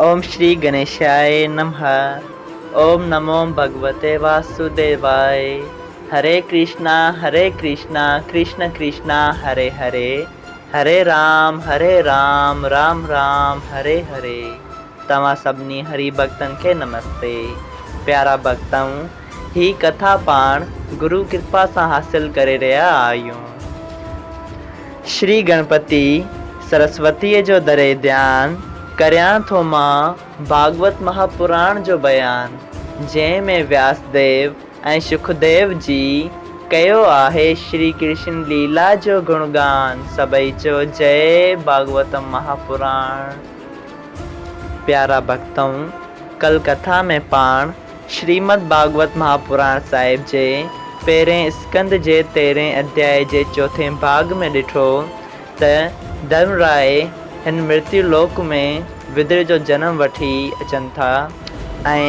اوم شري گڻيشاء نمھ اوم نمو ڀڳوتي واسوديواء هري ڪرشنا هري ڪرشنا ڪرشن ڪرشنا هري هري هري رام هري رام رام رام هري هري توهان سڀني هري ڀڳتن کي نمستي پيارا ڀڳتؤ هي ڪٿا پاڻ گرو ڪرپا سان حاصل ڪري رهيا آهيون. شري گڻپتي سرسوتيء جو دري ڌيان ڪريان ٿو مان ڀاڳوت مهاپراڻ جو بيان، جنهن ۾ وياس ديو ۽ شڪديو جي ڪيو آهي شري ڪرشن ليلا جو گڻگان، سڀئي چئو جئي ڀاڳوتم مهاپراڻ. پيارا ڀڳتؤ! ڪل ڪٿا ۾ پاڻ شريمد ڀاڳوت مهاپراڻ صاحب جي پهرئين اسڪنڌ جي تيرهين اڌيائي جي چوٿين ڀاڳ ۾ ڏٺو ته ڌرمراء هن مرتيو لوڪ ۾ ودر جو جنم وٺي اچن ٿا ۽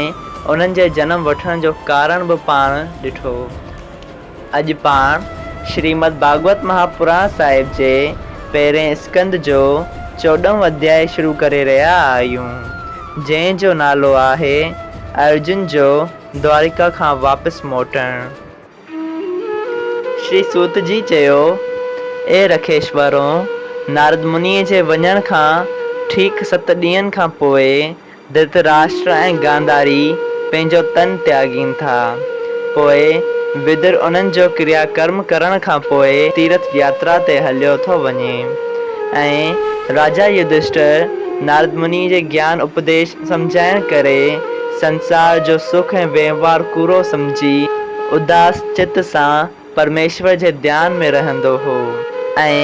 انهن جي جنم وٺڻ جو ڪارڻ به پاڻ ڏٺو. اڄ پاڻ شريمد ڀاڳوت مهاپراڻ صاحب جي پهرئين اسڪنڌ جو چوڏهون اڌيائي شروع ڪري رهيا آهيون، جنهن جو نالو آهي ارجن جو دوارڪا کان واپس موٽڻ. شري سوت جي چيو، اي رکيشورو! نارد منيء جي وڃڻ کان ٺيڪ ست ڏينهن کان پوء ڌرتراشٽر ۽ گانڌاري پنهنجو تن تياڳين ٿا. پوء ودر انهن جو ڪريا ڪرم ڪرڻ کان پوء تيرٿ ياترا تي هليو ٿو وڃي ۽ راجا يڌشٽر نارد مني جي گيان اپديش سمجهائڻ ڪري سنسار جو سک ۽ وهنوار ڪوڙو سمجهي اداس چت سان پرميشور جي ڌيان ۾ رهندو هو ۽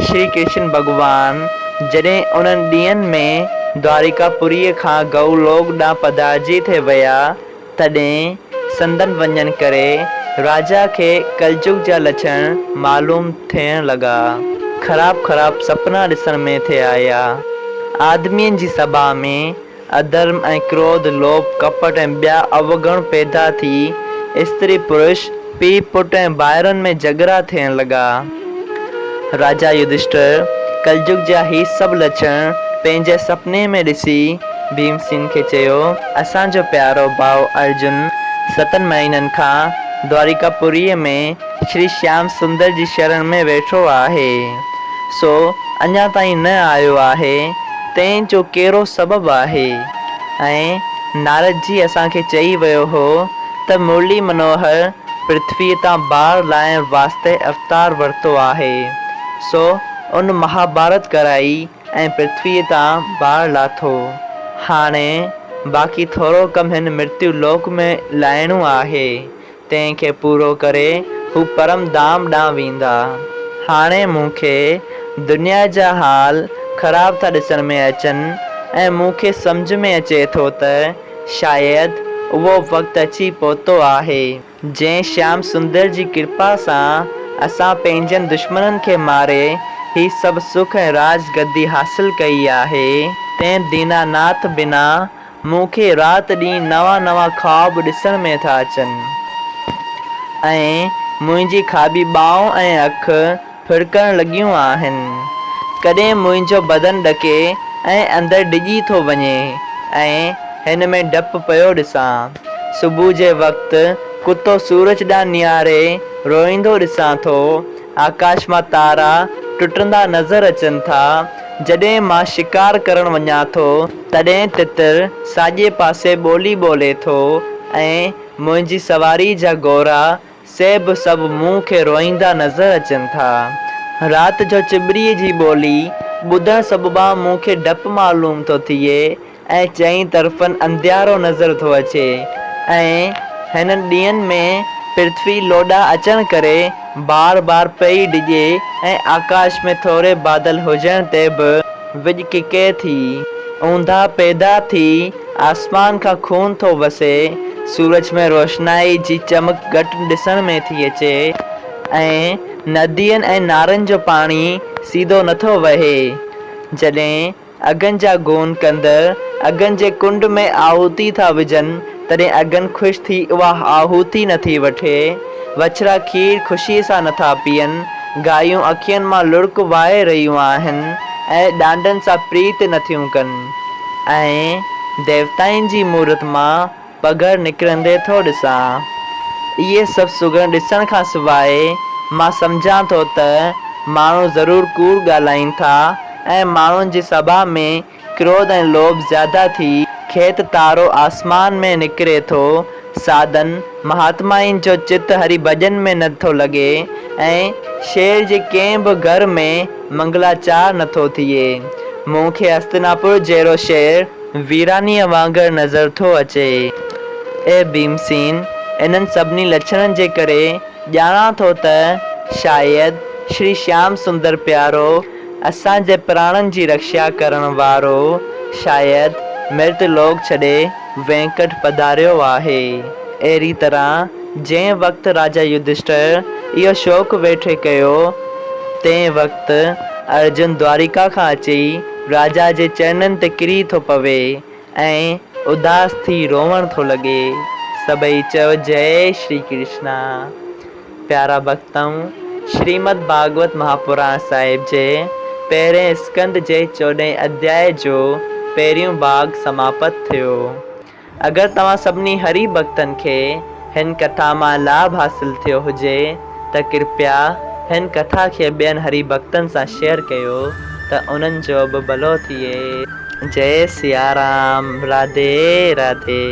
شري ڪرشن ڀڳوان جڏهن انهن ڏينهن ۾ دواريڪا پوريء کان گئو لوڪ ڏانهن پڌارجي ٿي ويا، تڏهن سندن وڃڻ ڪري راجا کي ڪلجگ جا لڇڻ معلوم ٿيڻ لڳا. خراب خراب سپنا ڏسڻ ۾ ٿي آيا. آدمين جي سڀا ۾ اڌرم ۽ ڪروڌ، لوڀ، ڪپٽ ۽ ٻيا اوگڻ پيدا ٿي استري پرش، پيء پٽ ۽ ڀائرن ۾ جهڳڙا ٿيڻ لڳا. راجا يڌشٽر ڪلجگ جا هي سڀ لڇڻ پنهنجي سپني ۾ ڏسي ڀيمسين کي چيو، اسان جو پيارو ڀاء ارجن ستن مهينن کان دواريڪا پوريء ۾ شري شيام سندر جي شرڻ ۾ ويٺو آهي، سو اڃا تائين نه آيو آهي، تنهن جو ڪهڙو سبب آهي؟ ۽ نارد جي اسان کي چئي ويو هو ته مرلي منوهر پرٿويء تان بار لاهڻ واسطي اوتار ورتو آهي، سو ان مهاڀارت ڪرائي ۽ پرٿويء تان بار لاٿو. هاڻي باقي ٿورو ڪم هن مرتيو لوڪ ۾ لاهڻو آهي. تنهن کي پورو ڪري هو پرم ڌام ڏانهن ويندا. هاڻي مون کي دنيا جا حال خراب ٿا ڏسڻ ۾ اچن ۽ مون کي سمجهه ۾ اچي ٿو ته شايد اهو وقت اچي پهتو آهي، جنهن شيام سندر جي ڪرپا سان اسان پنهنجن دشمنن کي ماري هي سڀ سک ۽ راڄ گدي حاصل ڪئي آهي، تنهن ديناناٿ بنا مون کي رات ڏينهن نوان نوان خواب ڏسڻ ۾ ٿا اچن ۽ منهنجي کاٻي ٻانهن ۽ اک ڦڙڪڻ لڳيون آهن. ڪڏهن منهنجو بدن ڏڪي ۽ اندر ڊڄي ٿو وڃي ۽ هن ۾ ڊپ پيو ڏسان. صبح جي وقت ڪتو سورج ڏانهن نهاري روئيندو ڏسان ٿو. آڪاش مان تارا ٽٽندا نظر اچن ٿا. جڏهن مان شڪار ڪرڻ وڃان ٿو، تڏهن تتر ساڄي پاسي ٻولي ٻولي ٿو ۽ منهنجي سواري جا گورا سي به سڀ مون کي روئيندا نظر اچن ٿا. رات جو چٻري جي ٻولي ٻڌڻ سببان مون کي ڊپ معلوم ٿو ٿئي ۽ چئين طرفن انڌيارو نظر ٿو اچي ۽ هنن ڏينهن ۾ پرٿوي لوڏا اچڻ ڪري بار بار پئي ڊڄي ۽ آڪاش ۾ ٿوري بادل هجڻ تي به وڄ ڪڪي ٿي، اونداهه پيدا ٿي، آسمان کان خون ٿو وسي، سورج ۾ روشنائي جي چمڪ گهٽ ڏسڻ ۾ ٿي اچي ۽ ندين ۽ نارن جو پاڻي سيڌو نٿو وهي. جڏهن اگن جا گون ڪندڙ اگن جي ڪنڊ ۾ آهوتي ٿا وجهن، تڏهن اگن خوش ٿي اها آهوتي نٿي وٺي. وڇڙا کير خوشيء سان نٿا پيئن، گايون اکين مان لڙڪ وهائي رهيون آهن ۽ ڏانڊن سان پريت نٿيون ڪن. ۽ ديوتائن جي مورت مان پگهر نڪرندي ٿو ڏسان. اهي سڀ سگهڙ ڏسڻ کان سواء مان سمجهان ٿو ته ماڻهو ضرور ڪوڙ ڳالهائين ٿا ۽ ماڻهن جي سڀاء ۾ ڪروڌ ۽ لوڀ زياده ٿي کيت تارو آسمان ۾ نڪري ٿو، ساڌن مهاتمائن جو چت هري ڀڄن ۾ نه ٿو لڳي ۽ شهر جي ڪنهن به گهر ۾ منگلاچار نه ٿو ٿئي. مون کي هستناپور جهڙو شهر ويرانيء وانگر نظر ٿو اچي. اي ڀيمسين! انهن سڀني لڇڻن جي ڪري ڄاڻان ٿو ته شايد شري شيام سندر پيارو اسان جي پراڻن جي رکشا ڪرڻ وارو شايد مرت لوڪ ڇڏي وينڪٽ پڌاريو آهي. اهڙي طرح جنهن وقت راجا يڌشٽر اهو شوڪ ويٺي ڪيو، تنهن وقت ارجن دواريڪا کان اچي راجا جي چرنن تي ڪري ٿو پوي ۽ اداس ٿي روئڻ ٿو لڳي. سڀئي چئو جئي شري ڪرشنا. پيارا ڀڳتؤ! شريمد ڀاڳوت مهاپراڻ صاحب جي پهرين اسڪنڌ جي چوڏهين اڌيائي جو پهريون ڀاڳ سماپت ٿيو. اگر توهان سڀني هري ڀڳتن کي هن ڪٿا مان لاڀ حاصل ٿيو هجي ته ڪرپيا هن ڪٿا کي ٻين هري ڀڳتن سان شيئر ڪيو ته انهن جو به ڀلو ٿئي. جئي سيارام راڌي راڌي.